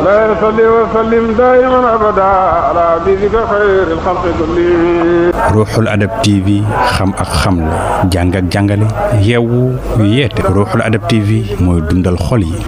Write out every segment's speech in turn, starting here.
لا صلي وسلم دائما أبدا على حبيبك خير الخلق كلهم. Ruuxul Adab TV xam ak xamle jàng ak jàngale yeewu yeete Ruuxul Adab TV mooy dundal xol yi.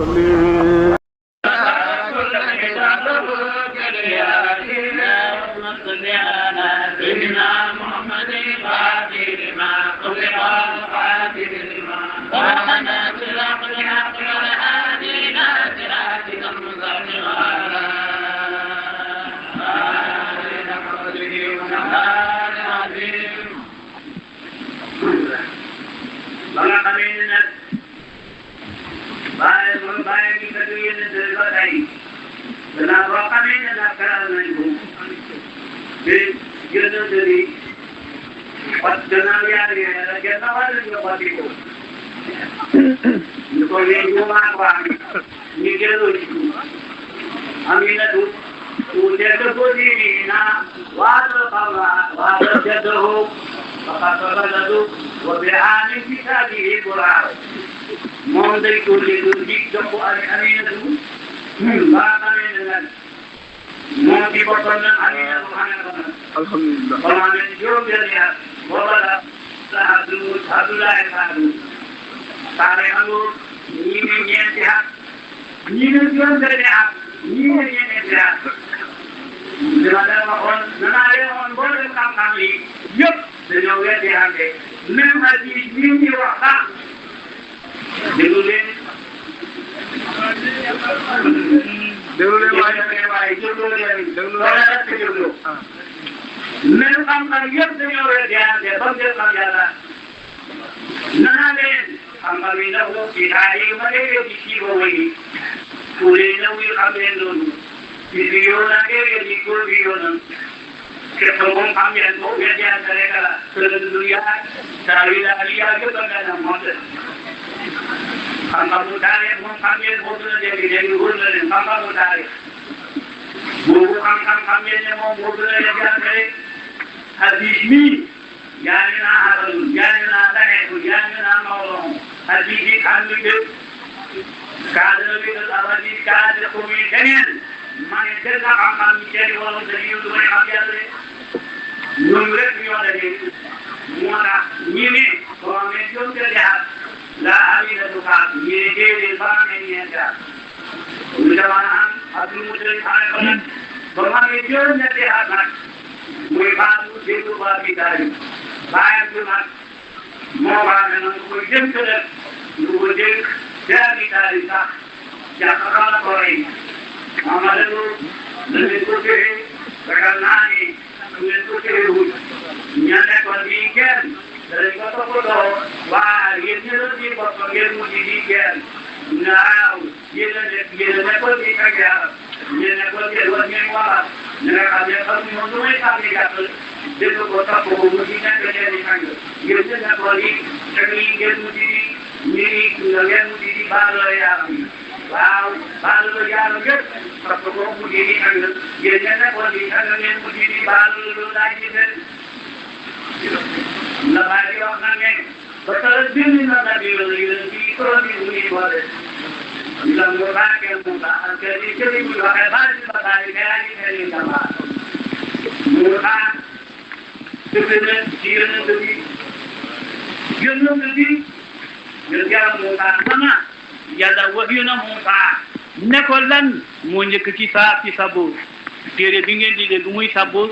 téere bi ngeen di dégg muy sabur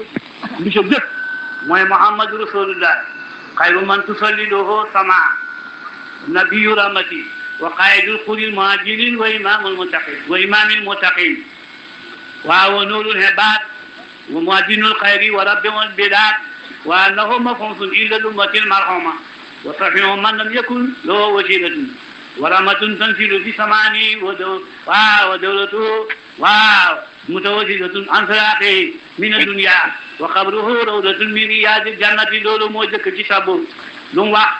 lu ci gëpp mooy Muhammadu Rasulullah xayru man tusalliluhu sama nabiyyu rahmati wa qaidul quril muhajirin wa imamul muttaqin wa imamil muttaqin wa nurul hebat wa muadinul khayri wa rabbul bilad wa annahu mafhum illa lummatil marhuma wa safihu man lam yakun lahu wasilatun wa rahmatun tanzilu fi samani wa dawlatu mutawajjihatun an sirati min ad-dunya wa qabruhu rawdatun min riyadil jannati loolu moo jëkk ci sabur lu mu wax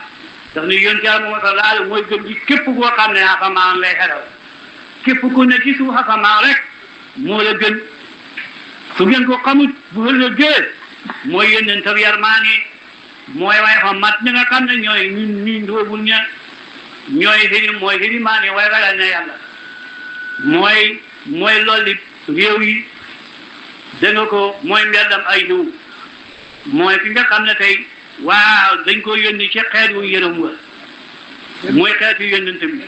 daf ni yonent Yàlla Muhammad sallallahu alayhi mooy gën ci képp koo xam ne asamaan lay xeral képp ku ne ci suuf asamaan rek moo la gën su ngeen ko xamut bu ëllëgee mooy yonentam Yarmaani mooy way fa mat ñi nga xam ne ñooy ñi ndóobul ña ñooy mooy maani way ragal ne Yàlla mooy mooy lolli réew yi dégg nga ko mooy mbeddam ay diw mooy fi nga xam ne tey waaw dañ ko yónni ci xeet wu yërëm wa mooy xeetu yónnent bi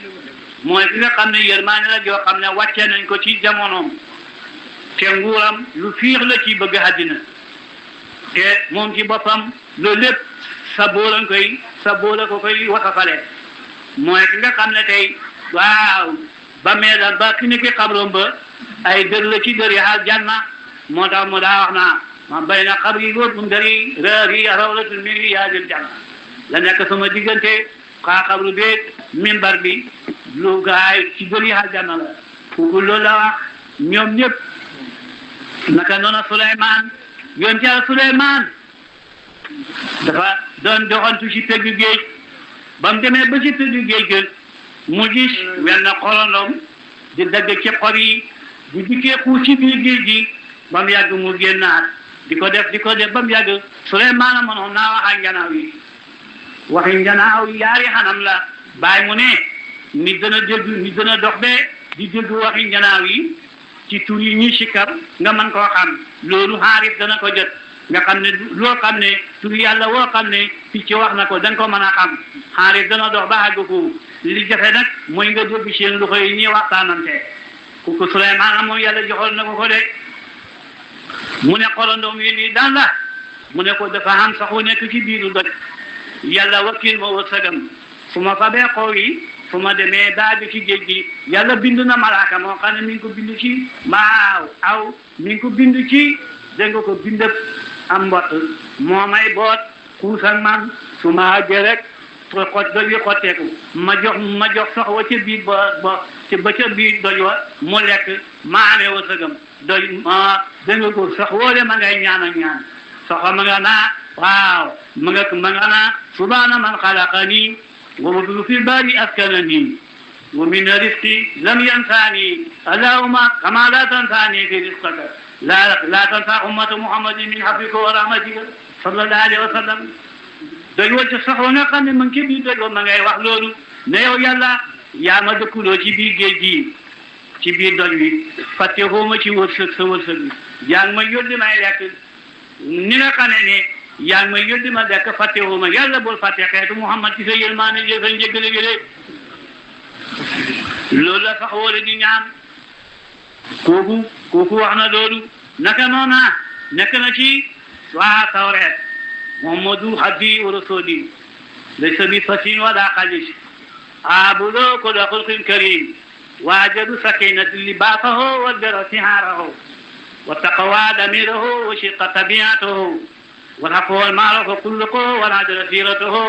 mooy fi nga xam ne yërmaane la yoo xam ne wàccee nañ ko ci jamonoom te nguuram lu fiix la ci bëgg àddina te moom ci boppam loolu lépp sa boola ko koy wasafale mooy fi nga xam ne tey waaw ba meedal ba ki ne ki xabroom ba ay dër la ci dër yi aljanna moo tax mu daa wax naa ma bay na xab yi góor bu ndëri rëri rawlatul min riyaadil janna la nekk sama diggante xaa xabru beeg mimbar bi lu gaay ci dër yi aljanna la kooku loolu la wax ñoom ñëpp naka noonu Suleymaan yoon ca Suleymaan dafa doon doxantu ci peggu géej ba mu demee ba ci peggu géej ga mu gis wenn xorondom di dagg ci xor yi di dikkee xuus ci biir géej gi ba mu yàgg mu génnaat di ko def ba mu yàgg Suleymaan mënoon naa wax ak njanaaw yi waxi njanaaw yi yaari xanam la bàyyi mu ne ni dana dox be di dégg waxi njanaaw yi ci tur yi ñuy sikkar nga mën koo xam loolu xaarif dana ko jot nga xam ne loo xam ne tur yàlla woo xam ne picc wax na ko da nga ko mën a xam xaarif dana dox ba àgg ko li jafe nag mooy nga dégg seen loxo yi ñuy waxtaanante kooku Suleymaan moom yàlla joxoon na ko de mu ne xorondom yi lii daan la mu ne ko dafa am sax wu nekk ci biiru doj yàlla wakkil ma wërsëgam su ma fabee xaw yi fu ma demee daaju ci géej gi yàlla bind na malaaka moo xam ne mi ngi ko bind ci mi ngi ko bind ci dégg nga ko bindëb am mbott moo may boot xuus ak man su ma àggee rek xot doj wi xotteeku ma jox sox wa ca biir ba ca biir doj wa mu lekk ma amee wërsëgam doj ma dégg nga ko sax woole ma ngay ñaan ak ñaan soxla ma nga naa waaw ma nga naa subhaana man xalaqani ومثل في الباري أسكنني ومن رزقي لم ينساني اللهم كما لا تنساني في رزقك لا تنسى أمة محمد من حفظك ورحمتك صلى الله عليه وسلم doy wa ci saxoo nga xam ne man ci biir doy wa ma ngay wax loolu ne yow yàlla yaa ma dëkkuloo ci biir géej gi ci biir doj wi fàtte xooma ci wërsëg sa wërsëg bi yaa ngi may yónni may lekk ni nga xam ne yaa ngi may yónni ma lekk fàtte xooma yàlla bul fàtte xeetu Muhammad ci sa yërmaane jël sa njëggale gi de loolu la sax wala di ñaan kooku wax na loolu naka noona nekk na ci waa Tawreet Muhammadu abdi wa rasuli laysa bi fasin wala xalis aabudo ko da xulqin karim waajadu sakinati libaasahu wa dara sihaarahu wa taqwa damirahu wa shiqa tabiatahu wal haqu wal maarufu kulluhu wal adla siratuhu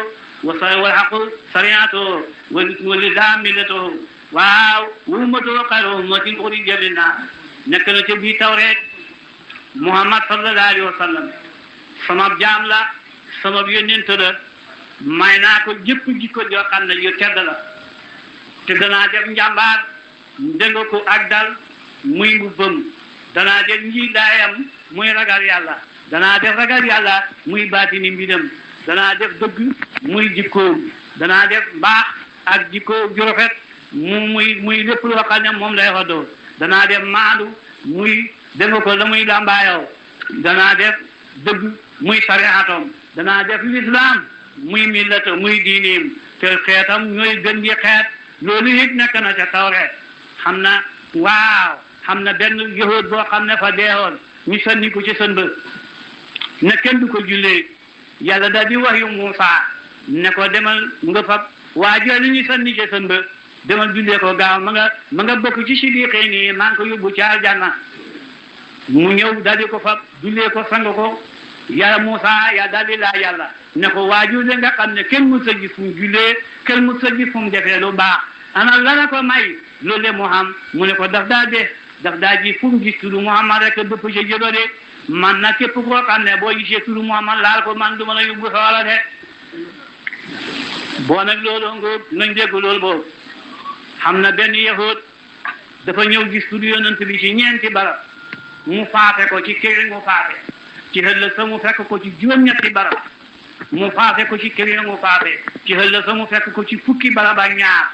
wal haqu sariatuhu wal lizaam millatuhu waaw ummatu xayru ummatin uxrijat linnaas nekk na ci biir Tawreet Muhammad sallallahu alayhi wa sallam sama jaam la sama yónnent la may naa ko jëpp jikko joo xam ne yu tedd la te danaa def njàmbaar dégg ko ak dal muy mbubbam danaa def njiidaayam muy ragal yàlla danaa def ragal yàlla muy baatini mbidam danaa def dëgg muy jikkoom danaa def mbaax ak jikko ju rafet muy lépp loo xam ne moom lay xoddoo danaa def maandu muy dégg ko la muy làmbaayoo danaa def dëgg muy sariatom danaa def lislaam muy millata muy diineem te xeetam ñooy gën di xeet loolu it nekk na ca Tawreet xam na benn yahud boo xam ne fa deewoon ñu sànni ko ci sën ba ne kenn du ko jullee yàlla daal di wax yu Muusaa ne ko demal nga fab waa jooju ñu sànni ci sën ba demal jullee ko gaaw ma nga bokk ci sidiqee nii maa ngi ko yóbbu ci aljanna mu ñëw daal di ko fab jullee ko sang ko yàlla Muusaa yaa daal di laa yàlla ne ko waajur de nga xam ne kenn mu sa gis fu mu jullee kenn mu sa gis fu mu defee lu baax ana la ko may loolu de moo xam mu ne ko daf daa ji fu mu gis turu Muhammad rek dëpp ca jëlo de man na képp koo xam ne boo gisee turu Muhammad laal ko man du ma la yóbbu sawara de boo nag loolu nga nañ dégg loolu boobu xam na benn yahud dafa ñëw gis turu yonent bi ci ñeenti barab mu faate ko ci këri mu faate ci ëllëg sa mu fekk ko ci juróom-ñetti barab mu faate ko ci këri mu faate ci ëllëg sa mu fekk ko ci fukki barab ak ñaar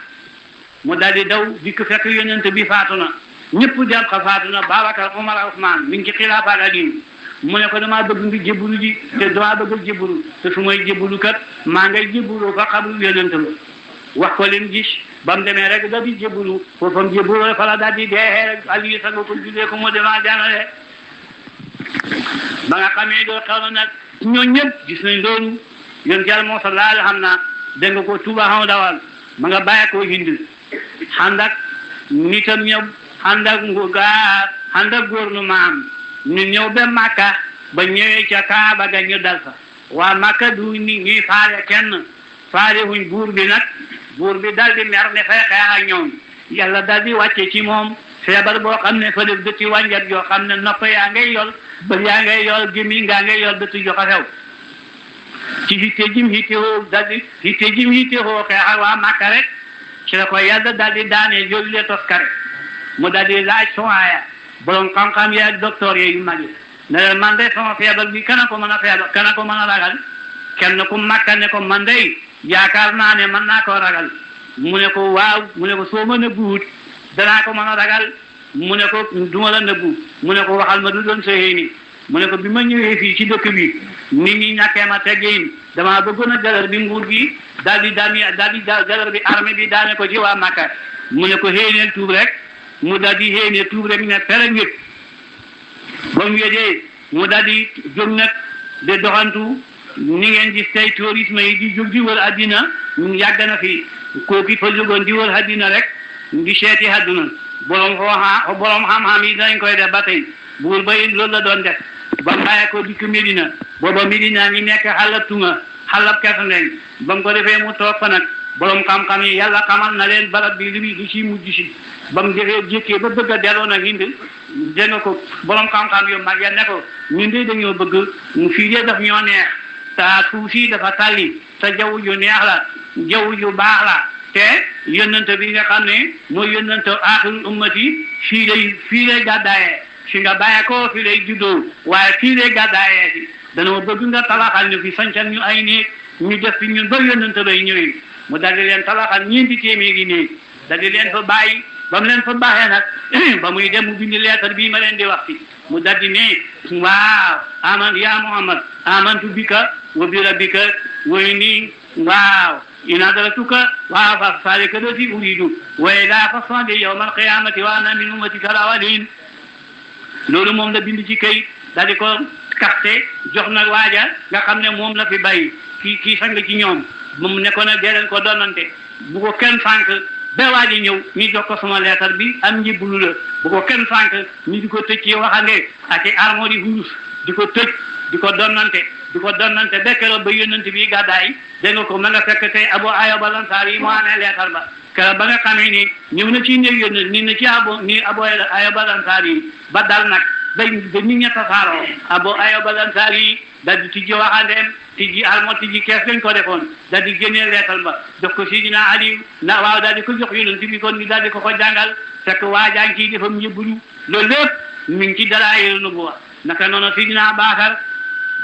mu daldi daw dikk fekk yonent bi faatu na ñëpp dem xafaatu na Babacar Omar Ousmane mi ngi ci xilaafa Ali mu ne ko damaa bëgg nga jébbalu ji te damaa bëgg a jébbalu te su may jébbalu kat maa ngay jébbalu fa xabru yonent la wax ko leen gis ba mu demee rek da di jébbalu foofam jébbalu fa la daal di dee rek Aliou sax ko jullee ko mu demaa janale ba nga xamee doo xew na nag ñoo ñëpp gis nañ loolu yonent Yàlla moo laal xam naa dégg nga ko Tuuba xam dawal ma nga bàyyi ko Hind ànd ak nitam ñëw ànd ak gouvernement ñu ñëw ba Makka ba ñëwee ca Kaaba ga ñu dal fa waa Makka du ni ñuy faale kenn faale wuñ buur bi nag buur bi dal di mer ne fay xeex ak ñoom yàlla dal di wàcce ci moom feebar boo xam ne fa def dëtti wànjat yoo xam ne nopp yaa ngay yol bët yaa ngay yol gémmiñ ngaa ngay yol dëtti jox a xew ci hitte jim hitte woo dal di hitte jim hitte woo xeex ak waa Makka rek ci la ko yàlla dal di daanee jolu le toskare mu dal di laaj sowaaya borom xam-xam yi ak docteur yi yu mag yi ne leen man de sama feebar bi kana ko mën a feebar kana ko mën a ragal kenn ku Makka ne ko man de yaakaar naa ne mën naa koo ragal mu ne ko waaw mu ne ko soo ma nëbbuwut danaa ko mën a ragal mu ne ko duma la nëbbu mu ne ko waxal ma du doon soxee ni mu ne ko bi ma ñëwee fii ci dëkk bi nit ñi ñàkkee ma teggin damaa bëggoon a galar bi nguur gi daal di galar bi armée bi daane ko ci waa Makka mu ne ko xéeneel tuub rek mu daal di xéenee tuub rek ne fere wét ba mu wédee mu daal di jóg nag de doxantu ni ngeen gis tey tourisme yi di jóg di wër addina yàgg na fi kooki fa jógoon di wër addina rek di seeti adduna borom xam-xam yi dañ koy def ba tey buur ba it loolu la doon def ba bàyyi ko dikk Medina booba Medina ngi nekk xalab tuma xalab kersandeñ ba mu ko defee mu toog fa nag borom xam-xam yi yàlla xamal na leen barab bi li ci mujj si ba mu defee jékkee ba bëgg a delloo nag Hind dégg nga ko borom xam-xam yu mag ya ne ko ñun de dañoo bëgg fii de daf ñoo neex ta suuf si dafa tàlli sa jaww ju neex la jaww ju baax la te yónnante bi nga xam ne mooy yónnante aaxirul ummati fii lay gàddaayee fi nga bàyyee ko fii lay juddoo waaye fii lay gàddaayee si danoo bëgg nga talaxal ñu fi sancal ñu ay néeg ñu def fi ñun ba yónnante bay ñëwee mu daldi leen talaxal ñeenti téeméeri néeg daldi leen fa bàyyi ba mu leen fa baaxee nag ba muy dem mu bindi leetar bii ma leen di wax fi mu daldi ne waaw aman ya Muhammad amantu bika wa bi rabbika wa inni waaw ina daratuka waaw fa salika lati uridu wa ila fasali yawmal qiyamati wa ana min ummatika al-awwalin loolu moom la bind ci kay daldi ko kaste jox nag waaja nga xam ne moom la fi bàyyi kii sang ci ñoom moom ne ko nag dee leen ko donante bu ko kenn sànq ba waaji ñëw ñu jox ko sama leetar bi am njibulu la bu ko kenn sànq ñu di ko tëj ci waxande ak armo di hurus di ko tëj di ko donnante ba keroog ba yónnante bi gàddaay dégg nga ko ma nga fekk tey Abu Ayyub al-Ansari moo amee leetar ba keroog ba nga xamee ni ñëw na ci néeg yónn ni na ci Abu Ayyub al-Ansari ba dal nag ba nit ña tasaaroo Abu Ayyub al-Ansari daal di tijji waxandeem tijji almo tijji kees lañ ko defoon daal di génnee leetal ba jox ko Sidina Ali na waaw daal di ko jox yonent bi kon ni daal di ko jàngal fekk waajaa ngi ciy defam ñëbbuñu loolu lépp mi ngi ci dalaa'il nubuwwa naka noonu Sidina Abubakar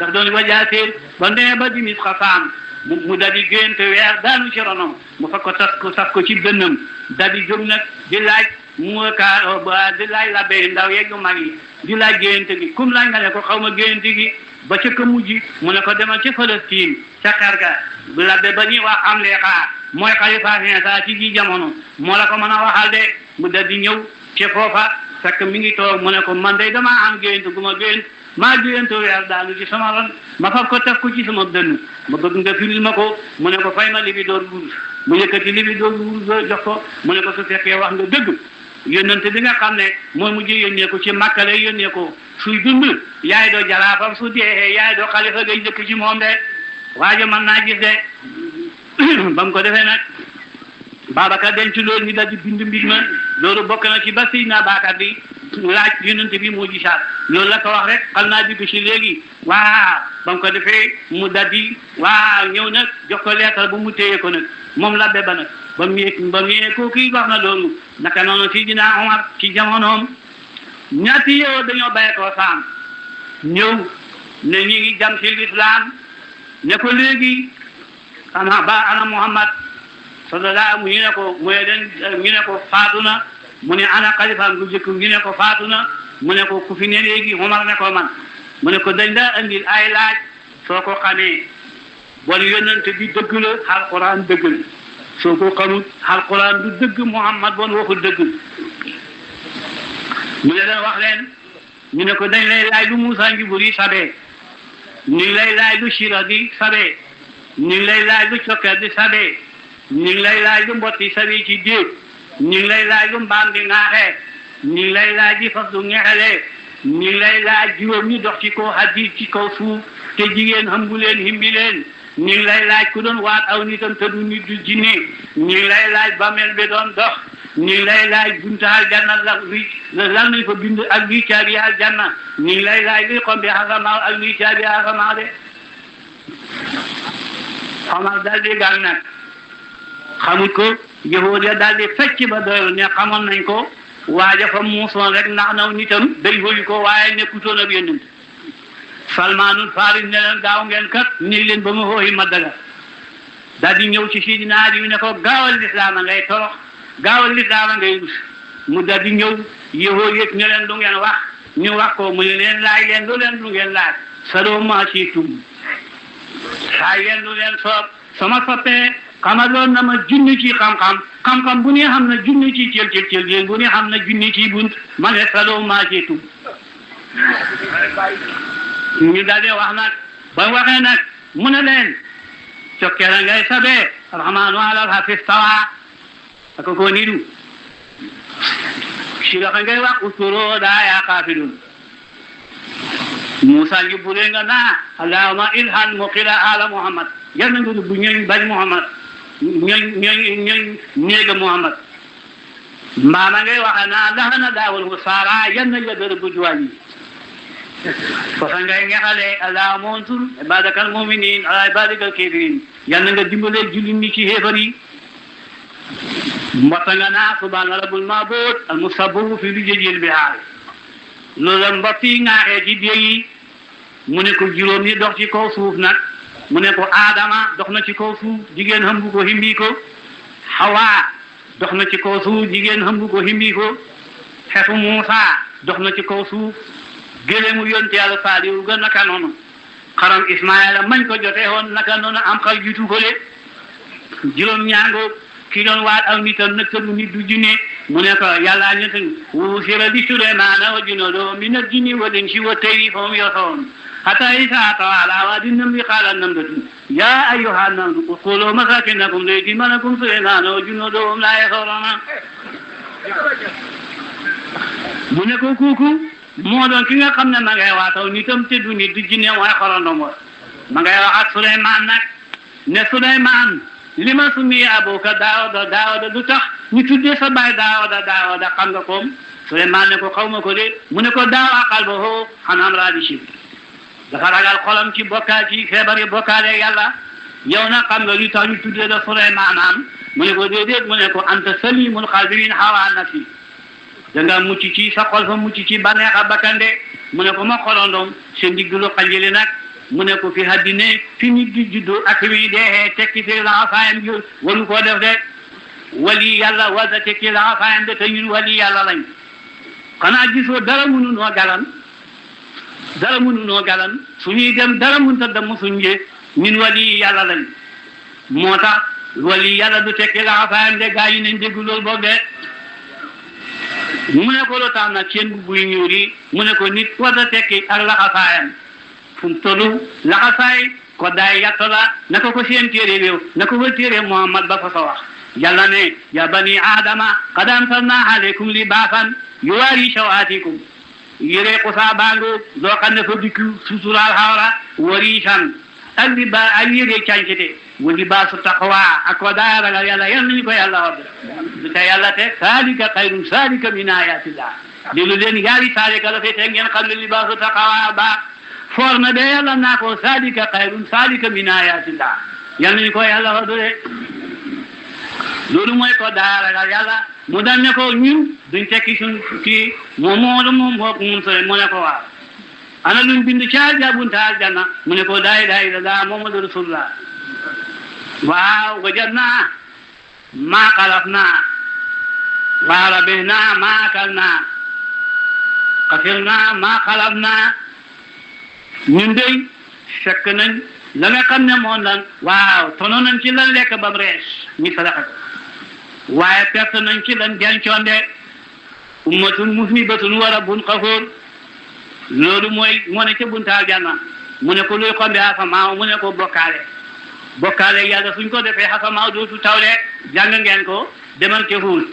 daf doon wajaateer ba nee ba di nit xasaam mu daal di génte weer daanu ci ronom mu fa ko tas ko ci dënnam daal di jóg nag di laaj di laaj la béy ndaw yeeg yu mag yi di laaj génte gi kum laaj nga ne ko xaw ma génte gi ba ca ka mujj mu ne ko demal ca Palestine ca xarga labbe ba ñuy wax am lee xaar mooy xalifa Iisaa ci ji jamono moo la ko mën a waxal de mu dal di ñëw ca foofa fekk mi ngi toog mu ne ko man day damaa am gént gu ma gént maa gént weer daanu ci sama ron ma fab ko taf ko ci sama dënn ma bëgg nga firil ma ko mu ne ko fay ma libi door wurus mu yëkkati libi door wurus jox ko mu ne ko su fekkee wax nga dëgg yónnante bi nga xam ne mooy mujj yónnee ko ci Makka lay yónnee ko suy dund yaay doo jaraafam su dee yaay doo xalifa gay jëkk ci moom de waaye mën naa gis de ba mu ko defee nag Babacar denc loolu ni daal di bind mbir ma loolu bokk na ci ba Seydina Babacar bi laaj yónnante bi moo gisaat loolu la ko wax rek xam naa dugg ci léegi waaw ba mu ko defee mu daal di waaw ñëw nag jox ko leetar bu mu téye ko nag moom labbe ba nag ba mu yee ko kii wax na loolu naka noonu Seydina Omar ci jamonoom ñaati yow dañoo bàyyi ko saam ñëw ne ñi ngi jam ci l'islam ne ko léegi ana Muhammad sallallahu ñu ne ko faatu na mu ne ana xalifaam bu jëkk ñu ne ko faatu na mu ne ko ku fi ne léegi Omar ne ko man mu ne ko dañ daa andil ay laaj soo ko xamee bon yonent bi dëgg la alquran dëgg la soo ko xamut alquran du dëgg Muhammad bon waxul dëgg mu ne leen wax leen ñu ne ko dañ lay laaj lu Muusaa Njuburi sabee ñu ngi lay laaj lu Sira di sabee ñu ngi lay laaj lu cokkeer di sabee ñu ngi lay laaj lu mbotti sabee ci déeg ñu ngi lay laaj lu mbaam di ŋaaxee ñu ngi lay laaj di fas du ñexelee ñu ngi lay laaj juróom ñi dox ci kaw haddi ci kaw suuf te jigéen xambu leen himbi leen ñu ngi lay laaj ku doon waat aw nitam te du nit du jinne ñu ngi lay laaj bàmmeel bi doon dox ñu ngi lay laaj bunta aljanna lan nañ ko bind ak luy caabi aljanna ñu ngi lay laaj luy xombi asamaaw ak luy caabi asamaaw de xamal daal di gàng nag xamut ko yahuud ya daal di fecc ba doyul ne xamoon nañ ko waaja fa muusoon rek ndax naw nitam day hoyu ko waaye nekkutoon ak yonent Salmaanul Faris ne leen gaaw ngeen kat nii leen ba ma xooyi ma daga daal di ñëw ci Sidina Ali ne ko gaawal lislaam a ngay torox gaawal lislaam a ngay rus mu daal di ñëw yahuud yëpp ne leen du ngeen wax ñu wax ko mu ne leen laaj leen lu leen du ngeen laaj saloo maa siitum laaj leen lu leen soob sama soppee xamaloon na ma junni ci xam-xam bu ne xam na junni ci cël yéen bu ne xam na junni ci bunt ma ne saloo maa siitum ñu daal di wax nag ba waxee nag mu ne leen cokkeera ngay sabee rahmaanu alal hafiz tawa ak ko nidu Sira ngay wax usuro daa yaa kaafirun Muusaa Njuburi nga naa allahumma ilhan muqila ala Muhammad yal na nga dugg ñooñ bañ Muhammad ñooñ néega Muhammad mbaama ngay waxe naa lahana daawal hu saara yal na yadër bu juwaañ yi fasa ngay ngexale allahumma unsur ibadakal muminin ala ibadikal kafirin yal na nga dimbalee jullit ñi ci xéefar yi mbotta nga naa subhaana rabbul ma'buud al musabbihu fi lijjil bihaar loolu la mbott yi ŋaaxee ci biir yi mu ne ko juróom ñi dox ci kaw suuf nag mu ne ko Adama dox na ci kaw suuf jigéen hëmbu ko himbi ko Hawa dox na ci kaw suuf jigéen hëmbu ko himbi ko xefu Muusaa dox na ci kaw suuf géléemu yonte Yàlla Saalihu ga naka noonu xaram Ismaayila mañ ko jotee woon naka noonu am xal jiitu ko le juróom ñaango ki doon waat aw nitam nag tëdu nit du jinne mu ne ko yàlla ñett usira bi Suleymaana wa junuuduhu minal jinni wal insi wa tayri fahum yuusiruun hatta izaa atawaa alaa waadin namli qaalat namlatun yaa ayyuhan namlu udxuluu masaakinakum liyutimma lakum Suleymaana wa junuuduhu laa yash'uruun mu ne ko kooku moo doon ki nga xam ne ma ngay waataw nitam tëdu nit du jinne mooy xorondom ma ngay wax ak Suleymaan nag ne Suleymaan li ma summi abuka Daawuda du tax ñu tuddee sa baay Daawuda xam nga koom Suleymaan ne ko xaw ma ko de mu ne ko daawa qalbuhu an amraadi shirk dafa ragal xolam ci bokkaal ci feebari bokkaale yàlla yow na xam nga lu tax ñu tuddee la Suleymaan am mu ne ko déedéet mu ne ko anta salimul qalbi min hawaa nafsi da nga mucc ci sa xol fa mucc ci bànneex a bakkande mu ne ko ma xolondoom seen diglu xanjali nag mu ne ko fi haddine fi nit di juddu ak fi muy deexee tekki fi laxasaayam ji waru koo def de wali yàlla wasa tekki laxasaayam de te ñun wali yàlla lañ xanaa gisoo dara mënu noo galan suñuy dem dara mënta dem suñ jee ñun wali yàlla lañ moo tax wali yàlla du tekki laxasaayam de gaa yi nañ dégg loolu boog de mu ne ko lu tax nag seen buy ñuur yi mu ne ko nit wasa tekki ak laxasaayam fu mu tollu laxasaay ko daay yàtt la naka ko seen téere réew naka ko téere Muhammad ba fa sa wax yàlla ne ya bani Adama qad anzalna alaykum libaasan yuwaari sawaatikum yére xusaa baango loo xam ne fa dikk suturaal xawra wariisan ak yére càncite wa libaasu taqwa ak ko daay ragal yàlla yal nañu ko yàlla wax de te yàlla te saalika xayrun saalika min ayatillah déglu leen yaari saalika la fay te ngeen xam ne libaasu taqwa baax foor na de yàlla naa ko saalika xayrun saalika min ayatillah yal nañu ko yàlla wax de loolu mooy ko daa ragal yàlla mu dal ne ko ñun duñ tekki suñ kii moom sore mu ne ko waaw ana luñ bind ci aljabunta aljanna mu ne ko laa ilaaha illallaah Muhammadu rasulullah waaw wajadnaa maa xalaqnaa wa rabihna ma akalna xasirna ma xalabna ñun dey fekk nañ la nga xam ne moom lan waaw tono nañ ci lan lekk bam rees ñi sadaqa waaye perte nañ ci lan dencoon de ummatun musnibatun wa rabbun xafoor loolu mooy moo ne ca buntaal janna mu ne ko luy xombe asamaaw mu ne ko bokkaale yàlla suñ ko defee asamaaw dootu tawle jàng ngeen ko demal ca Huud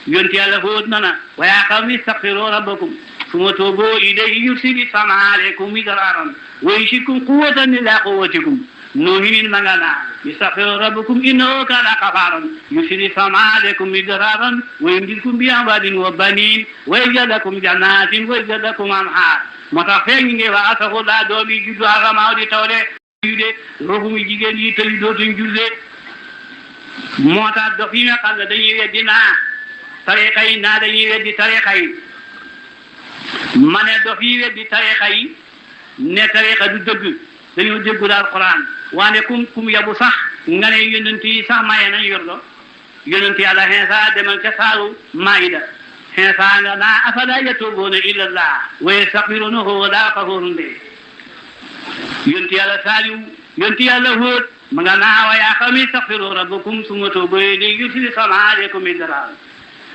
yonti yàlla Huud nana wa yaa qawmi istaghfiru rabbakum summa tuubu ilayhi yursili samaa aleykum midraaran wa yuzidkum quwwatan ilaa quwwatikum nuuhin magana istaghfiru rabbakum innahu kaana ghafaaran yursili samaa aleykum midraaran wa yumdidkum bi amwaalin wa baniin wa yaj'al lakum jannaatin wa yaj'al lakum anhaar moo tax feeg ñu ngi wax astaghfirullah doom yi juddu asamaaw di taw de yu de roxu mi jigéen yi tëli dootuñ julle moo tax dof yi nga xam ne dañuy weddi naa tariqa yi naa dañuy weddi tariqa yi ma ne dof yi weddi tariqa yi ne tariqa du dëgg dañoo déggul alquran waane kum yabu sax nga ne yonent yi sax maye nañ yordo yonent yàlla Iisaa demal ca saaru Maayida Iisaa nga naa afalaa yatuubuuna ila Allah wa yastaghfiruunahu wa Allaahu ghafuurun rahiim yonent yàlla Saaliw yonent yàlla Huud ma nga naa wa yaa qawmi istaghfiruu rabbakum summa tuubuu ilayhi yursili samaa aleykum midraaran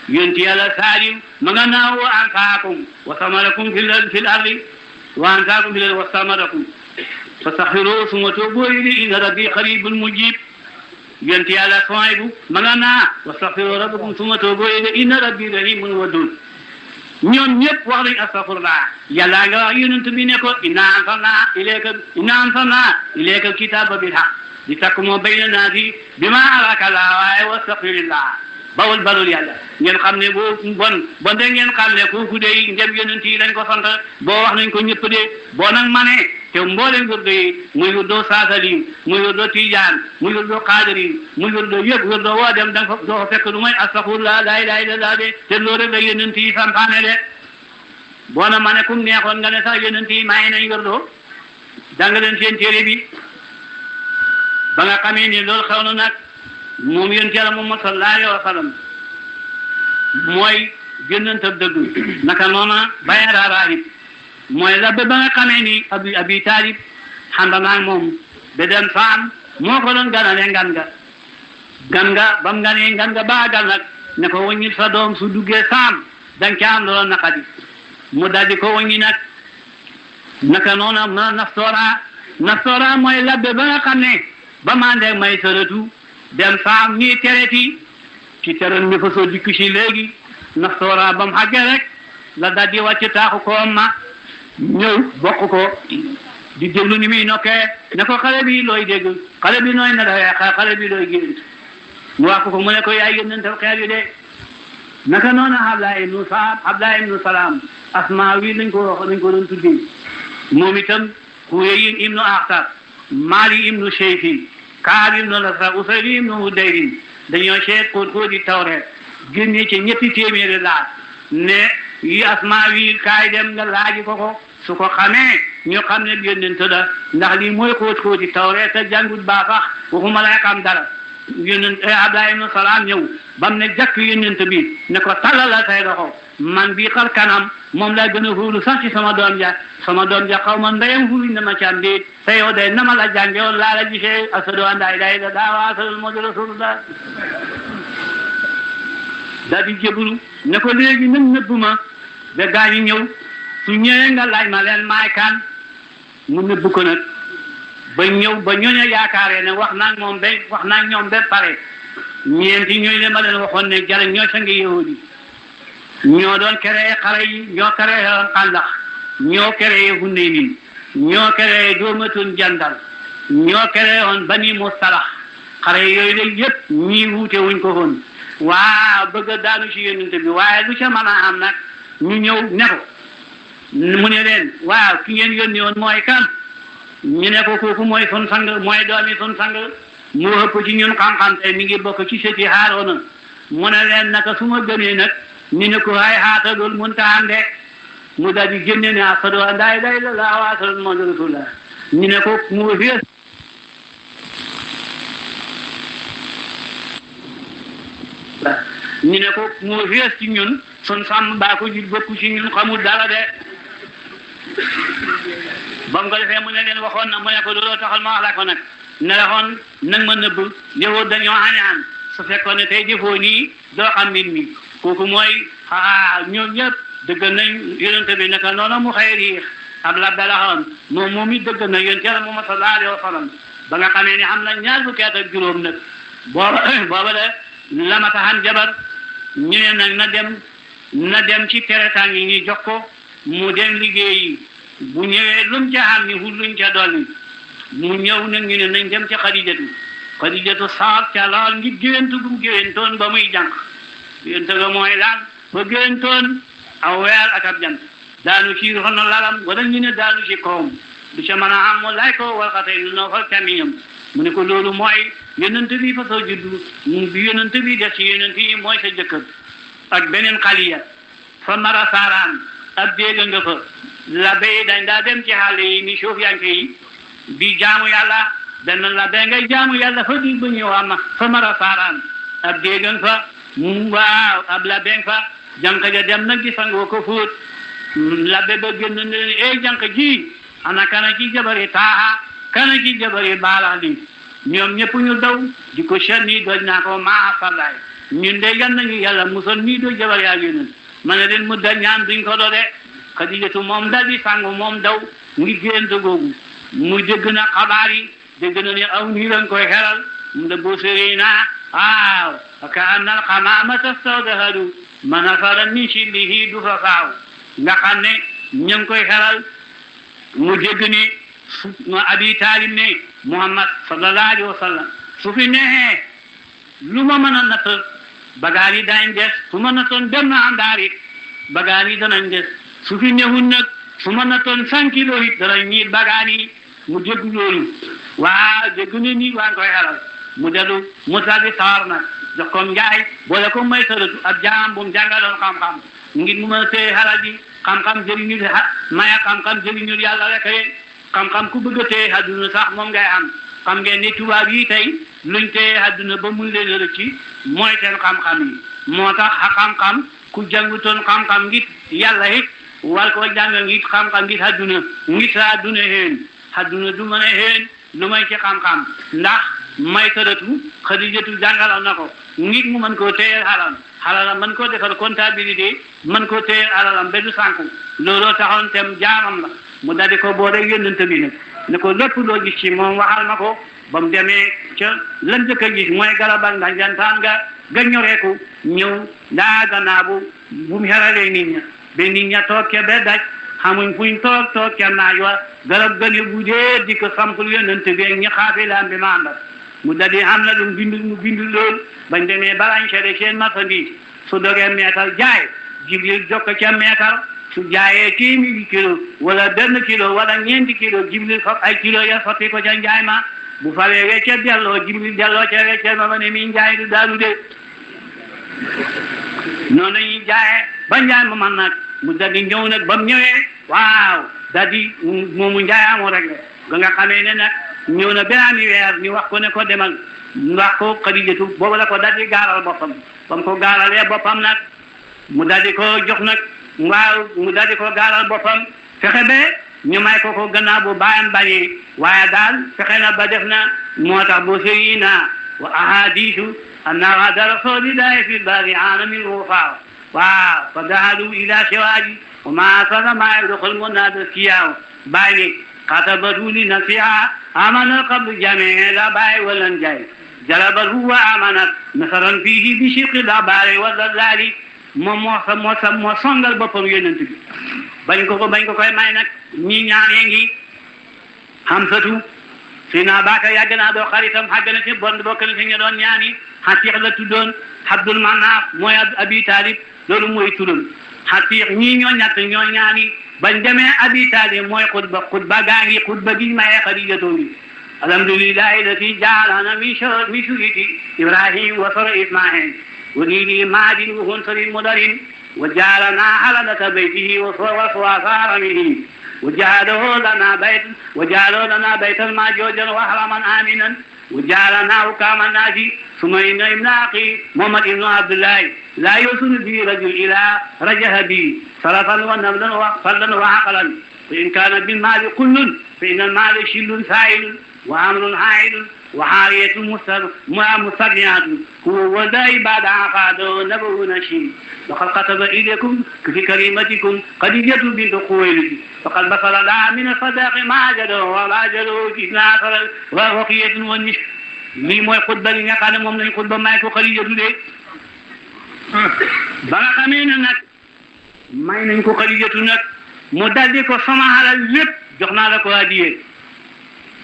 yonent yàlla Saaliw ma nga naa wa ansaakum wa samarakum fil ardi wa ansaakum fil ardi wa samarakum fastaghfiruu summa tuubuu ilayhi inna rabbii qariibun mujiib yonent yàlla Suwaybu ma nga naa wastaghfiru rabbakum summa tuubu ilayhi inna rabbii rahiimun waduud ñoom ñëpp wax nañ astaghfirullah yàlla nga wax yonent bi ne ko inna anzalnaa ilayka kitaaba bil haqq litahkuma bayna naasi bimaa araaka Allah waaye wastaghfirillah bawul balul yàlla ngeen xam ne boo bon de ngeen xam ne kooku de ndem yonent yi lañ ko sant boo wax nañ ko ñëpp de boo nag mane te mboolem wirdo yi muy wirdo Saasali muy wirdo Tijaan muy wirdo Qaadir muy wirdo yëpp wirdo woo dem da nga doo fekk lu may astaghfirullah laa ilaaha illallah de te loolu rek la yonent yi santaane de boo na mane kum neexoon nga ne sax yonent yi maye nañ wirdo jàng leen seen téere bi ba nga xamee ni loolu xew na nag moom yonent Yàlla Muhammad sallallahu alayhi wa sallam mooy génnantab dëgg naka noona bayara raahib mooy la ba nga xamee ni abi Taalib xànd naag moom ba dem Saam moo ko doon ganale gan nga bam ganee ngan nga baagal nag ne ko wëññil sa doom su duggee Saam danga ca am loola naqadi mu daldi ko wëññi nag naka noona ma naftoora mooy labbe ba nga xam ne ba mandeeg may sëratu dem Saam nii tereti ci teran mi fa soo dikk si léegi naftoora ba mu xàggee rek la daldi wàcc taaxu koom ma ñëw bokk ko di déglu ni muy nokkee ne ko xale bi looy dégg xale bi nooy nelawee xale bi looy gént mu wax ko mu ne ko yaay yónnental xeer yi de naka noonu Abdullah ibnu Salaam asmaa wi lañ ko doon tuddee moom itam Huyay ibnu Akhtab Maali ibnu Shayfi Kaab ibnu Lasra Usayr ibnu Hudayr dañoo seet ko di Tawreet génne ci ñetti téeméeri laaj ne yi asmaa wi kaay dem nga laaji ko su ko xamee ñu xam ne yónnent la ndax lii mooy xóoti Tawreet te jàngut baa sax waxuma lay xam dara yónnent Abdullah ibnu Salaam ñëw bam ne jàkk yónnent bi ne ko tàllal say loxo man bii xar kanam moom laa gën a xuulu sax ci sama doom ja xaw ma ndeyam xuuluñ na ma ci am déet te yow day nama la jànge woon laa la gisee ashhadu an laa ilaaha illallaah wa ashhadu anna muhammadan rasuulullaah daal di jébbalu ne ko léegi nag nëbbu ma ba gaa ñi ñëw su ñëwee nga laaj ma leen maay kan mu nëbbu ko nag ba ñëw ba ñooñu yaakaaree ne wax naa ñoom ba pare ñeenti ñooy le ma leen waxoon ne jara ñoo sangi yahudi ñoo doon créé xare yi ñoo créé woon Xandax ñoo créé Hunaynin ñoo créé doomatun Jandal ñoo créé woon Bani Mustalax xare yooyu la yëpp ñii wuute wuñ ko woon waaw bëgg a daanu ci yonent bi waaye lu ca mën a am nag ñu ñëw ne ko mu ne leen waaw ki ngeen yónni woon mooy kan ñu ne ko kooku mooy sun sang mooy doomi sun sang mu ëpp ci ñun xam-xam te mi ngi bokk ci sëti Haaroona mu ne leen naka su ma gënee nag ñu ne ko ay xaata loolu mënta am de mu daal di génne ne ashhadu an laa ilaaha illallaah wa ashhadu anna muhammadan rasuulullaah ñu ne ko mu xees ñu ne ko moo fees ci ñun sun sàmm baa ko jur bokku ci ñun xamul dara de ba mu ko defee mu ne leen waxoon na mu ne ko looloo taxal ma wax la ko nag ne la xoon nag ma nëbb yow dañoo añaan su fekkoon ne tey jëfoo nii doo xam mbir mi kooku mooy ñoom ñëpp dëgg nañ yonente bi naka noonu mu xëy riix ab la belaxoon moom it dëgg na yonent Yàlla Muhammad sallallahu alayhi wa sallam ba nga xamee ne am na ñaar fukki at ak juróom nag booba de la ma taxan jabar ñu ne nag na dem ci teretaan yi ñu jox ko mu dem liggéeyi bu ñëwee lum ca xam ni luñ ca dolli mu ñëw nag ñu ne nañ dem ca Xadijatu saar ca lool ngir géwéntu gum géwéntoon ba muy jànq géwéntu ga mooy lan ba géwéntoon aw weer ak ab jant daanu ci ron lalam wala ñu ne daanu ci kawam du ca mën a am mu lay ko wal xatay lu noo fa camiñam mu ne ko loolu mooy yonent bi fa soo juddu bi yonent bi def ci yonent yi mooy sa jëkkër ak beneen xaliya fa mara saaraan ab dégg nga fa la bay dañ daa dem ci xale yi ni suuf yanke yi di jaamu yàlla benn la bay ngay jaamu yàlla fa di ba ñëw am fa mara saaraan ab dégg fa waaw ab la bay fa jànq ja dem nag di sangoo ko fóot labbe ba génn ne leen jànq ji ana kana ci jabari taaha kana ci jabari baalax li ñoom ñëpp ñu daw di ko shanni doj naa ko maa fallaay ñun de yan nañu yàlla musal nii do jabar yaa yónent ma ne leen mu da ñaan duñ ko do de Xadijatu moom dal di sangu moom daw ngi gént googu mu dégg na xabaar yi dégg na ne aw nii lañ koy xeral mu da boo séré naa waaw ka annal xamaamata stawdahadu manafara min shillihi du fa faaw nga xam ne ñu ngi koy xelal mu dégg ni Abi Taalib ne Muhammad sallallahu alayhi wa sallam su fi neexee lu ma mën a natt bagaar yi dañ des su ma nattoon benn àndaar it bagaar yi danañ des su fi newul nag su ma nattoon 100 kilos it danañ ñiit bagaar yi mu dégg loolu waa dégg ni nii waa ngi koy xelal mu dellu mu daldi sawar nag jox ko njaay boole ko may saratu ab jaam bu mu jàngaloon xam-xam ngir mu mën a téye xalal ji xam-xam jëriñu maya xam-xam jëriñu yàlla rek xam-xam ku bëgg a téye àdduna sax moom ngay am xam ngeen ni tubaab yi tey luñ téye àdduna ba muy leen rëcc mooy seen xam-xam yi moo tax xam-xam ku jàngutoon xam-xam ngir yàlla it war ko jàng ngir xam-xam ngir àdduna ngir sa àdduna xéen àdduna du mën a xéen lu may ci xam-xam ndax may tëratu Xadijatu jàngalal na ko ngir mu mën koo téye xalalam mën koo defal comptabilité mën koo téye alalam ba du sànku looloo taxoon tem jaamam la mu daldi ko boole yónnent bi nag ne ko lépp loo gis ci moom waxal ma ko ba mu demee ca lan njëkk a gis mooy garabal nga jantaan ga ñoreeku ñëw daa gannaaw bu mu xeralee nit ña ba nit ña toog ca ba daj xamuñ fuñ toog ca naaj wa garab gane bu dee di ko sampul yónnent bi ñi xaafilaan bi ma àndal mu daldi am na lu mu bindu lool bañ demee balañ seede seen marchandise su dogee meetar jaay Jibril jokk ca meetar su jaayee téeméeri kilo wala benn kilo wala ñeenti kilo Jibril fab ay kilo ya sotti ko ca njaay ma bu fawee wecce delloo Jibril delloo ca wecce ma ne mi njaay du daanu de noonu lañuy jaayee ba njaay ma man nag mu daldi ñëw nag ba mu ñëwee waaw daldi moomu njaay amoo rek ga nga xamee ne nag ñëw na benn weer ñu wax ko ne ko demal wax ko Xadijatu boobu la ko daldi gaaral boppam ba mu ko gaaralee boppam nag mu daldi ko jox nag waaw mu daldi ko gaaral boppam fexe ba ñu may ko gannaaw bu baayam bañee waaye daal fexe na ba def na moo tax boo sëyi na wa ahadisu anna wa'da rasulillahi fil bari aanamin wufaa waaw fa dahalu ila shiwaaji wa ma sana ma yadxul munada siyaaw bàyyi xatabatu li nafsiha amanat qablu jamii la bàyyi walan jaay jalabatu wa amanat nasaran fihi bi shiqi la bàyyi wa dalali moom moo songal boppam yonent bi bañ ko koy may nag ñi ñaanee ngi Hamsatu si naa baaka yàgg naa doo xaritam xàgg na ci bon bokk na ci ña doon ñaani Xatiix la tuddoon Abdul Manaaf mooy Abi Taalib loolu mooy turam Xatiix ñii ñoo ñett ñoo ñaani bañ demee Abi Taalib mooy xutba gaa ngi xutba gi maye Xadijatu ngi alhamdulillahi lati jaalana min shuriki Ibrahim wa sura Ismail ولي ماد وهنصر مدر وجعلنا حلقة بيته وصوافار منه وجعلوا لنا بيتا الماجوجا وحرما آمنا وجعلناه كام الناس ثم إن ابن أخي محمد بن عبد الله لا يوصل به رجل إلى رجه به صرفا ونبلا وفضلا وعقلا فإن كان بالمال كل فإن المال شل سائل وأمر هائل وحارية مستغنيات هو وذا بعد عقاد نبو نشيم لقد كتب إليكم في كلمتكم خديجة بنت خويلد فقد بصر لها من الصداق ما جدوا وما جدوا في آخر ووقية والنشر lii mooy xutba li nga xam ne moom lañ xutba may ko Xadijatu de ba nga xamee ne nag may nañ ko Xadijatu nag mu daldi ko sama alal lépp jox naa la ko adiyee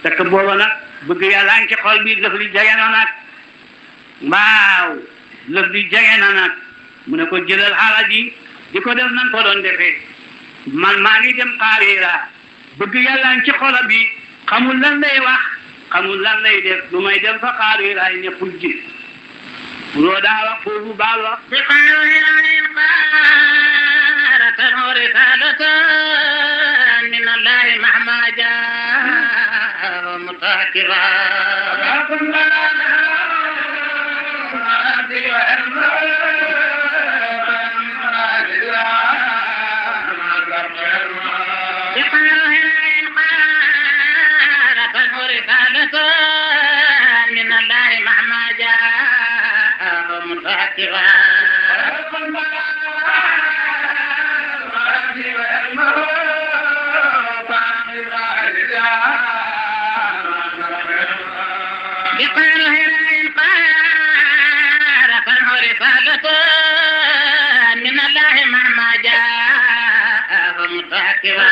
fekk booba nag bëgg yàlla ngi ci xol bi lëf li jege na nag waaw lëf li jege na nag mu ne ko jëlal alal ji di ko def nan ko doon defee man maa ngi dem Qaahira bëgg yàlla ngi ci xolam bi xamul lan lay wax xamul lan lay def lu may dem fa Qaahira ay nekkul ji loo daa wax foofu baal wax في قاهرة قارة ورسالة من الله مهما جاء متاكبا من الله مهما جاء متاكبا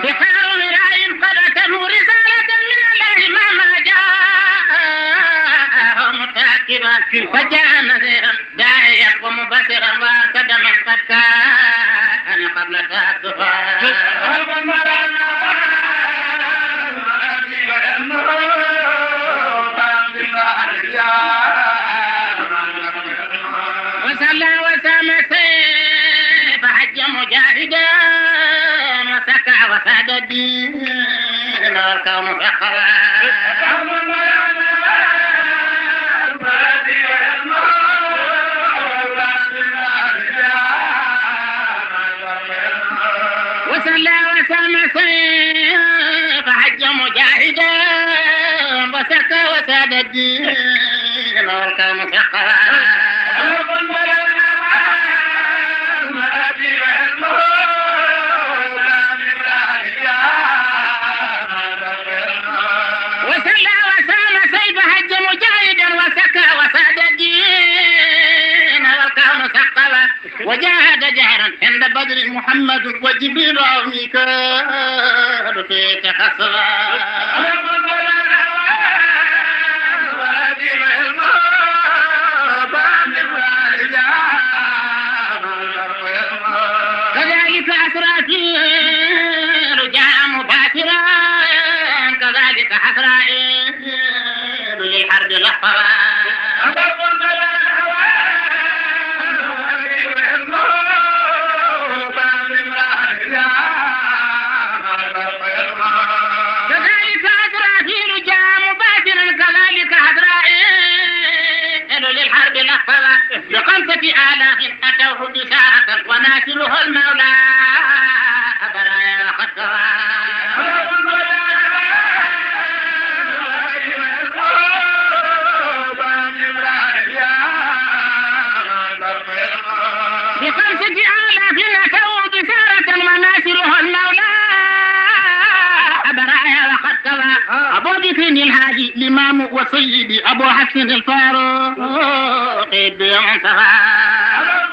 بقاره قارة رسالة من الله مهما جاء متاكبا فجاء نذيرا داعيا ومبشرا وارشدا من قد كان قبل تأسفا وصلى وسام سيف حج مجاهدا وسكع وساد الدين والكون فخرا وصلى وسام سيف حج مجاهدا وسكى وساد الدين والكون فخرا وصلى وسام سيف حج مجاهدا وسكى وساد الدين والكون ثقلا وجاهد جهرا عند بدر محمد وجبريل وميكال في تخصلا كذلك أسرافيل جاء مباشرا كذلك حسرائيل للحرب لحظا بخمسة آلاف أتوه بشارة وناصره المولى برايا وخطرا بخمسة آلاف أتوه بشارة وناصره المولى برايا وخطرا أبو بكر الهادي الإمام وسيدي أبو حسن الفاروق بيوم سفا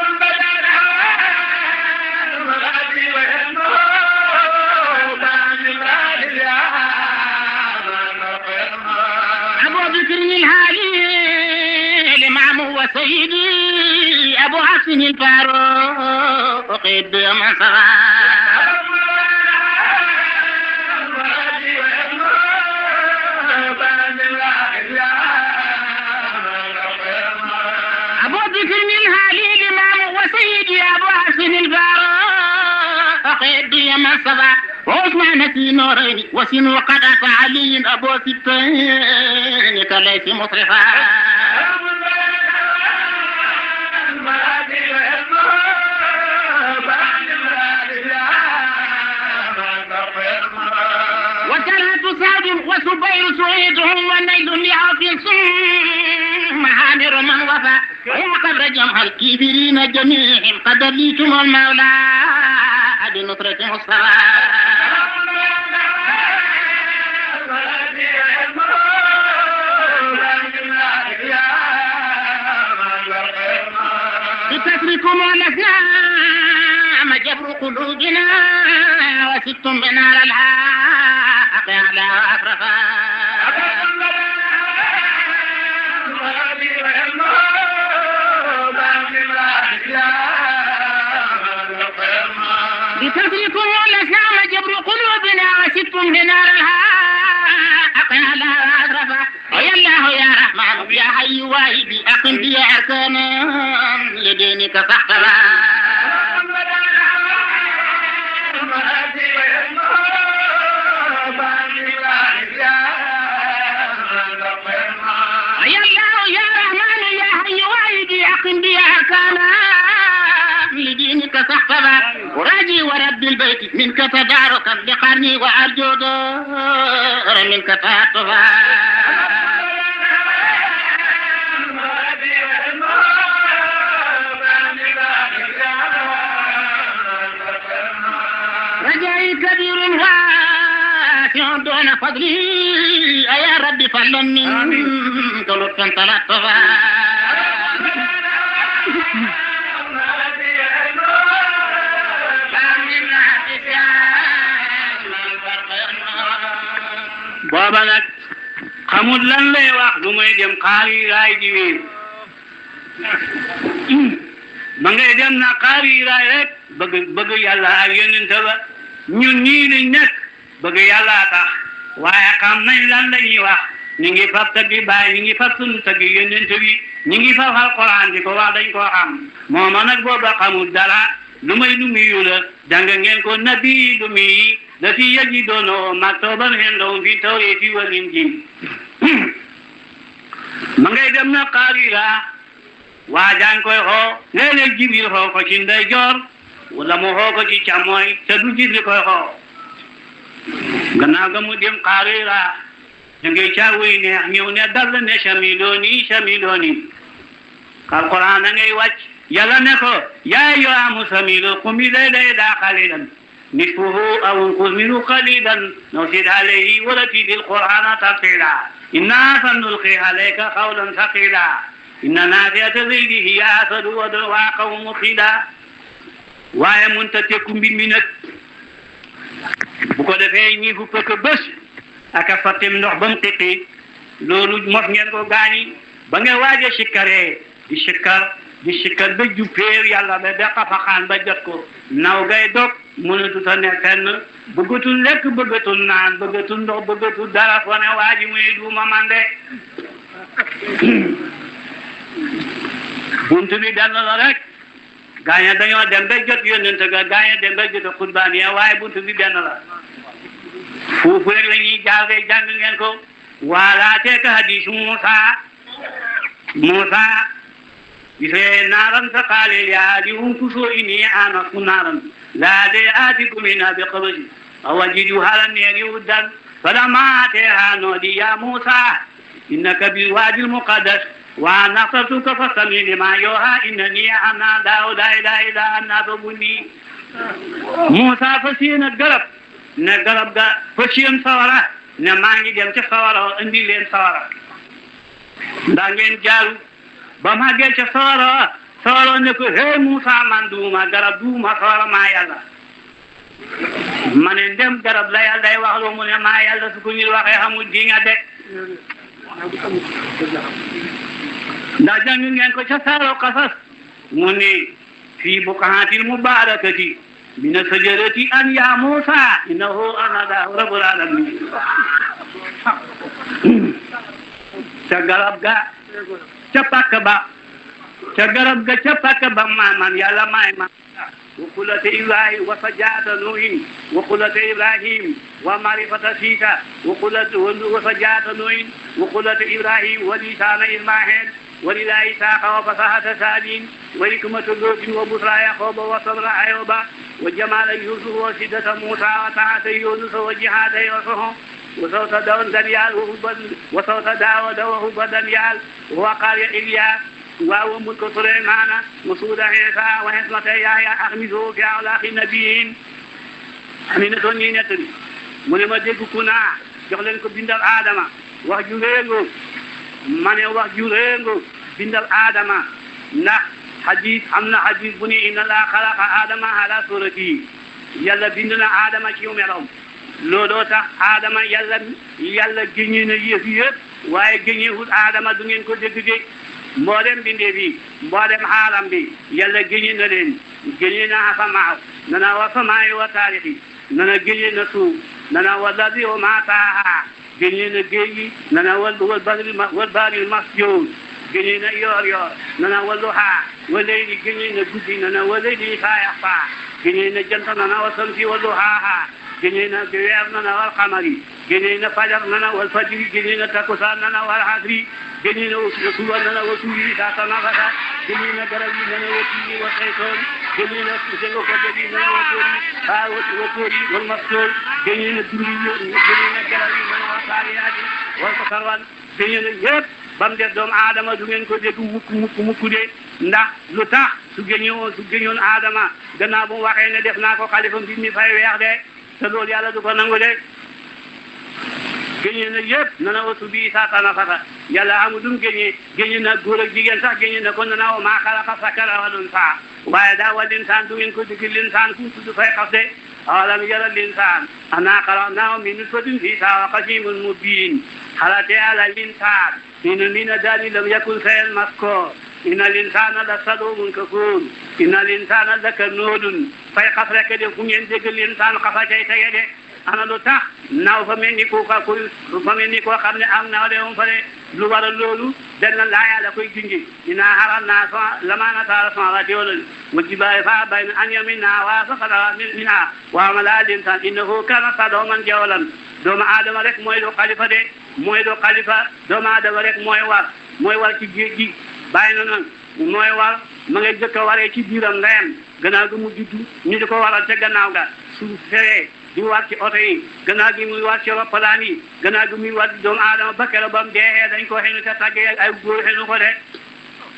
أبو بكر الهادي الإمام وسيدي أبو حسن الفاروق بيوم سفا أبو بكر الهادي الإمام مريم الصبا وعثمان في نورين وسن وقد أتى علي أبو ستين كليس مصرفا وثلاث سعد وسبير سعيدهم والنيل لعاف ثم عامر من وفى ويا قبر جمع الكافرين جميعهم قد ليتم المولى بنصرة مصطفى بكسركم الأسلام جبر قلوبنا وستم بنار الحق على أفرفا بكسركم الأسلام جبر قلوبنا وستم بنار الحق على أفرفا ويا الله يا رحمن يا حي واهبي أقم بي أركانا لدينك فاحتوى ويا الله يا رحمن يا حي واهبي أقم بي أركانا لدينك فاحتوى وراجي ورب البيت منك تداركا لقرني وأرجو دار منك تهتفا رجائي كبير واسع دون فضلي يا رب فلن منك لطفا تلطفا booba nag xamul lan lay wax lu may dem xaari raay di wéer ma ngay dem na xaari raay rek bëgg yàlla ak yonent ba ñun ñii lañ nekk bëgg yàlla tax waaye xam nañ lan la ñuy wax ñu ngi fab taggi baay ñu ngi fab sunu taggi yonent bi ñu ngi fab alquran di ko wax dañ koo xam mooma nag booba xamul dara lu may lu miyu la jàng ngeen ko nabi lu miyi التي يجدونه مكتوبا عندهم في التوراة والإنجيل ma ngay dem na xaarira waajaan koy xoo léeg-léeg Jibril xoo ko ci ndeyjoor wala mu xoo ko ci càmmooñ te du gis li koy xoo gannaaw ga mu dem xaarira da ngay caawoy neex ñëw ne dal ne samilooni alquran da ngay wàcc yàlla ne ko yaa ayyuha muzammil qum layla qalilan نصفه أو انقص منه قليلا أو زد عليه ورتل القرآن ترتيلا إنا سنلقي عليك قولا ثقيلا إن نافية الليل هي أسد وقوم مخيلا waaye mun ta tekku mbir mi nag bu ko defee ñi fu pëkk bés ak a fattem ndox ba mu xiqi loolu mos ngeen ko gaañi ba nga waaj a sikkaree di sikkar ba juppeer yàlla ba ba xafaxaan ba jot ko naw gay dog mënatu ta ne fenn bëggatul lekk bëggatul naan bëggatul ndox bëggatul dara fo ne waa ji muy duuma mande buntu bi benn la rek gaaña dañoo dem ba jot yónnent ga gaaña dem ba jot xutbaan ya waaye buntu bi benn la foofu rek la ñuy jaaree jàng ngeen ko waalaatee ka hadiisu Muusa gisee naaran sa xaaleel yaa di unkusoo inni aanastu naaran laa dee aatikum minhaa bi qabasin aw ajidu ala nnaari hudan falammaa aataahaa nuudiya yaa Muusaa innaka bil waadil muqaddas wa ana axtartuka fastami' limaa yuuhaa innanii ana Allaahu laa ilaaha illaa ana fa'budnii Muusaa fas yéene garab ga fas yéene sawara ne maa ngi dem ca sawara indi leen sawara ndax ngeen jaaru ba ma gee ca sawara ne ko hey Muusa man duuma garab duuma sawara maa yàlla ma ne ndem garab la yàlla day wax loo mu ne maa yàlla su ko ñu waxee xamul di nga de ndax jàng ngeen ko ca saaro Qasas mu ne fii buqaatil mubaarakati mina sajarati an ya Muusa innahu ana Allaahu rabbul aalamiin ca garab ga ca pàkk ba man yàlla maay ma وقلة إبراهيم وسجاة نوح وقلة إبراهيم ومعرفة سيتا وسجاة نوح وقلة إبراهيم ولسان إسماعيل ولله إسحاق وفصاحة سالين وحكمة لوط وبشرى يعقوب وصبر أيوب وجمال يوسف وشدة موسى وطاعة يونس وجهاد يوسف وصوت دانيال وصوت داود وحب دانيال وقال إلياس وهو ملك سليمان وسود عيسى وحكمة يحيى أخمسه في أولاق النبيين أمينة نينة من ما dégg ku naa jox leen ko bindal Adama wax ju réengo ma ne wax ju réengo bindal Adama ndax hadis am na hadis bu ni inna laa xalaqa Adama ala surati yàlla bind na Adama ci meloom looloo tax Adama yàlla géñee na yëf yëpp waaye géñeewul Adama du ngeen ko dégg de mboolem bindee bi mboolem xaalam bi yàlla géñee na leen géñee na asamaaw nana wa samaayi wa taarixi nana géñee na suuf nana walladi wa maa taaha géñee na géej gi nana wal baari masjoor géñee na yoor nana walluhaa wa layli géñee na guddi nana wa layli isaa yaxfaa géñee na jant nana wa samsi walluhaaha géñee na weer nana wal qamari géñee na fajar nana wal fajri géñee na takkusaan nana wal asri géñee na suba nana wa suuri isaa tanafasa géñee na garab yi nana wa tiini wa saytoon géñee na sengo kodde bi nana wa toori wal mastoor géñee na duri géñee na garab yi nana wa saariyaati wal ko sarwal géñee na yëpp ba mu def doomu aadama du ngeen ko dégg mukk de ndax lu tax su géñoon aadama gannaaw bu mu waxee ne def naa ko xalifa mbir mi fay weex de te loolu yàlla du ko nangu de géñee na yëpp nana wasu bii saa tanafasa yàlla amul dum géñee na góor ak jigéen sax géñee na ko nana wa maa xalaqa zakara wal unsaa waaye daa wal insaan du ngeen ko dégg linsaan fu mu tudd fay xas de awalam yara linsaan annaa xalaqnaahu min nutfatin fii qasiimun mubiin xalatee ala linsaan min daani lam yakun shay'an mazkuuran inna linsaana la zaluumun kafuur inna linsaana la kanuudun fay xas rek de fu ngeen dégg linsaan xasa cay tege de ana lu tax naaw fa mel ni koo xam ne am naaw de moom fa de lu waral loolu dana laaya la koy junji inaa haralnaa lamaanata ala samaawaati wal ardi wal jibaali fa abayna an yahmilnahaa wa ashfaqna minhaa wa hamalahaa al-insaanu innahu kaana zaluuman jahuulan doomu aadama rek mooy do xalifa de mooy do xalifa doomu aadama rek mooy war ci géej gi bàyyi na nag mooy war ma ngay jëkk a waree ci biiram ndeyam gannaaw gi mu juddu ñu di ko waral ca gannaaw ga su feree di war ci oto yi gannaaw gi muy war ci roppalaan yi gannaaw gi muy war ci doomu aadama ba keroog ba mu deexee dañ ko xenu te tàggee ay góor xenu ko de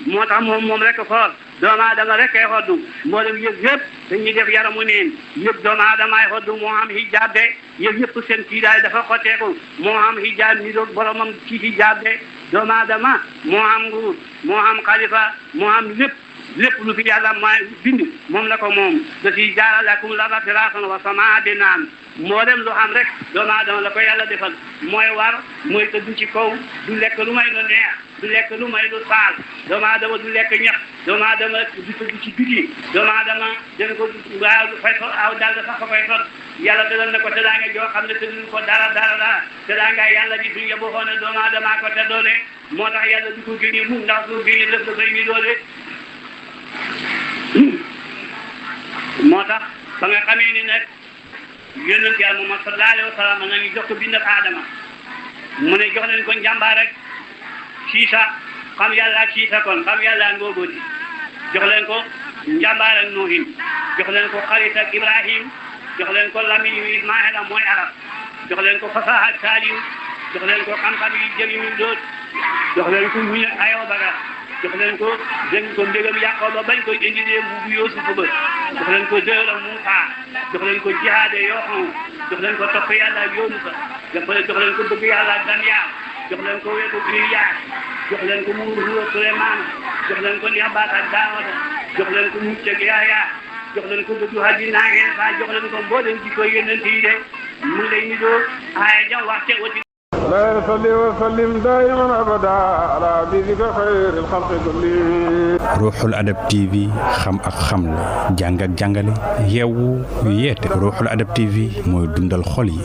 moo tax moom rek xool doomu aadama rek kay xoddu mboolem yëpp dañuy def yaramu neen yëpp doomu aadama ay xoddu moo am hijaab de yëpp seen kiidaay dafa xotteeku moo am hijaab ni doon boromam ci hijaab de doomu aadama moo am nguur moo am xalifa moo am lépp lu fi yàlla may bind moom la ko moom da ciy jaarale lakum l-arda firaasan wa samaa binaan mboolem lu xam rek doomu aadama la ko yàlla defal mooy war mooy tëdd ci kaw du lekk lu may lu neex du lekk lu may lu saal doomu aadama du lekk ñax doomu aadama du tëdd ci biti doomu aadama dana ko waaw fay so aw daal sax ko fay sot yàlla tëddal na ko tëddaange joo xam ne tëddul ko dara tëddaange yàlla ji suñu yeboo xoone doomu aadama ko tëddoone moo tax yàlla du ko génne mu ndax su génne lëf da koy mi doole moo tax ba nga xamee ni nag yonent Yàlla Muhammad sallallahu alayhi wa sallam nañu jox ko bindal aadama mu ne jox leen ko njàmbaar rek siisa xam yàlla ak siisa kon xam yàlla ak ngóobooti jox leen ko njàmbaar ak Nuuhin jox leen ko xarit ak Ibrahim jox leen ko lamiñ yu Ismaayila mooy arab jox leen ko fasaha ak Saaliw jox leen ko xam-xam yi jëriñu doot jox leen ko muñ ak Ayooba jox leen ko mbégam Yaqooba bañ koy indilee mbubu Yuusuf ba jox leen ko dëram Muusaa jox leen ko jihaade Yooxan jox leen ko topp yàlla ak Yuunusa jox leen ko bëgg yàlla ak Daniel jox leen ko wetu Iliyaas jox leen ko muuru Suleymaan jox leen ko Niabaat ak Daawuda jox leen ko mucc ak Yaaya jox leen ko bëgg àddina ak Iisaa jox leen ko mboolem ci koy yonent yi de mu lay ni doo aaya jam wax ca wati لا صلي وسلم دائما ابدا على حبيبك خير الخلق كلهم Ruuxul Adab TV xam ak xam la jàng ak jàngale yeewu yeete Ruuxul Adab TV mooy dundal xol yi